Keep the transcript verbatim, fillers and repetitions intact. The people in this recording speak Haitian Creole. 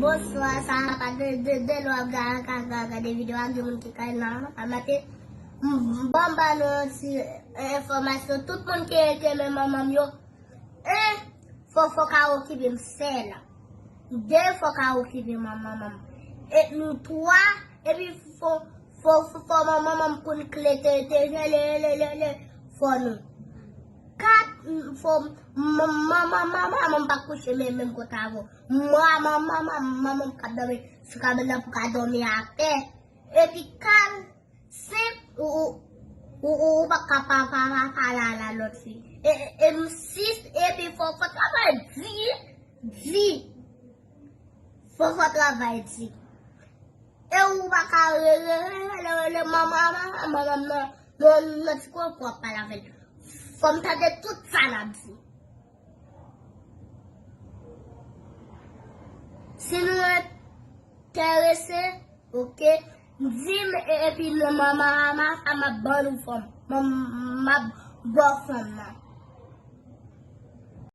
Bonswa, sa va pa de de de lè w ap ga- ga- ga- gade videyo a, gen moun ki kay nan a maten. M- m- Ban m ba nou yon ti, eh, enfòmasyon. Tout moun ki renmen manman m yo, en, fò fò ka okipe m sèl. De, fò ka okipe manman manman m. E nou twa, epi fò fò fò fò manman manman m konn kle te te le le le le le fò nou. Kat, fò manman manman manman m pa kouche men menm kote avè w. Mwa manman manman manman m k ap dòmi sou kabann nan pou ka dòmi atè. Epi kat, senk, ou ou ou ou pa ka pa pa pa pale a la lòt fi. E e m sis, epi fò fò travay di di. Fò fò travay di. E ou pa ka rele rele rele manman manman manman m nan nan nan ti kwen pou w ap pale avè l. Fò m tande tout sa n ap di. Si nou enterese, oke, di m e- epi nan manman manman sa m ap ban nou fòm. M ap ba w fòm nan.